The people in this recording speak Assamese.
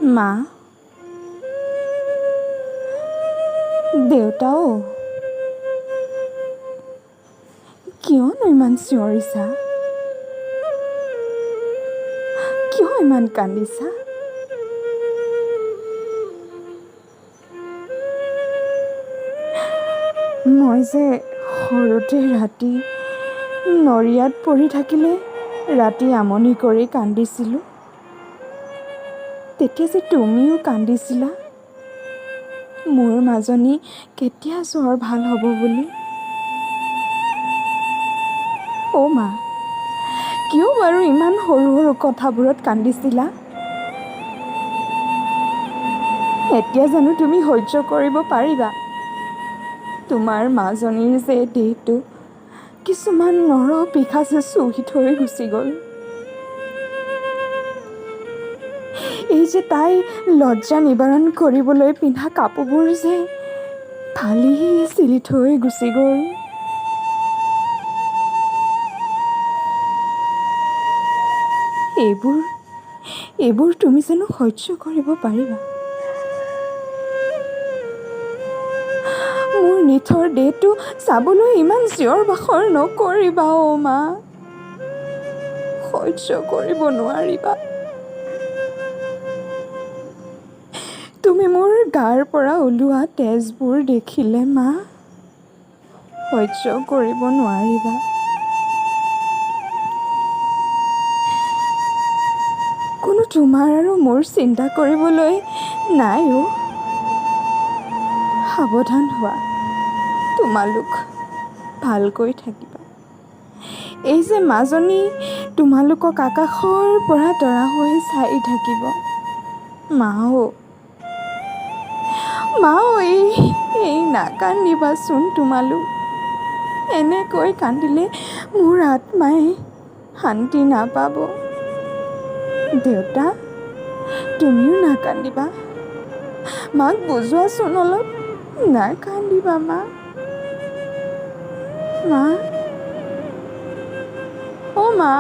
মা, দেউতাও, কিয়নো ইমান চিঞৰিছা? কিয় ইমান কান্দিছা? মই যে সৰুতে ৰাতি নৰিয়াত পৰি থাকিলে ৰাতি আমনি কৰি কান্দিছিলোঁ, তেতিয়া যে তুমিও কান্দিছিলা মোৰ মাজনী কেতিয়া জ্বৰ ভাল হ'ব বুলি। অ' মা, কিয় বাৰু ইমান সৰু সৰু কথাবোৰত কান্দিছিলা? এতিয়া জানো তুমি সহ্য কৰিব পাৰিবা? তোমাৰ মাজনীৰ যে দেহটো কিছুমান নৰ পিশাচে চুহি থৈ গুচি গ'ল। এই যে তাই লজ্জা নিবাৰণ কৰিবলৈ পিন্ধা কাপোৰবোৰ যে ফালি চিৰি থৈ গুচি গ'ল। এইবোৰ এইবোৰ তুমি জানো সহ্য কৰিব পাৰিবা? মোৰ নিথৰ দেহটো চাবলৈ ইমান চিঞৰ বাখৰ নকৰিবা অ' মা, সহ্য কৰিব নোৱাৰিবা। তুমি মোৰ গাৰ পৰা ওলোৱা তেজবোৰ দেখিলে মা সহ্য কৰিব নোৱাৰিবা। কোনো তোমাৰ আৰু মোৰ চিন্তা কৰিবলৈ নাই অ'। সাৱধান হোৱা তোমালোক, ভালকৈ থাকিবা। এই যে মাজনী তোমালোকক আকাশৰ পৰা তৰা হৈ চাই থাকিব। মা অ', মা অ', এই নাকান্দিবাচোন তোমালোক। এনেকৈ কান্দিলে মোৰ আত্মাই শান্তি নাপাব। দেউতা, তুমিও নাকান্দিবা। মাক বুজোৱাচোন অলপ। নাকান্দিবা মা। মা, অ' মা।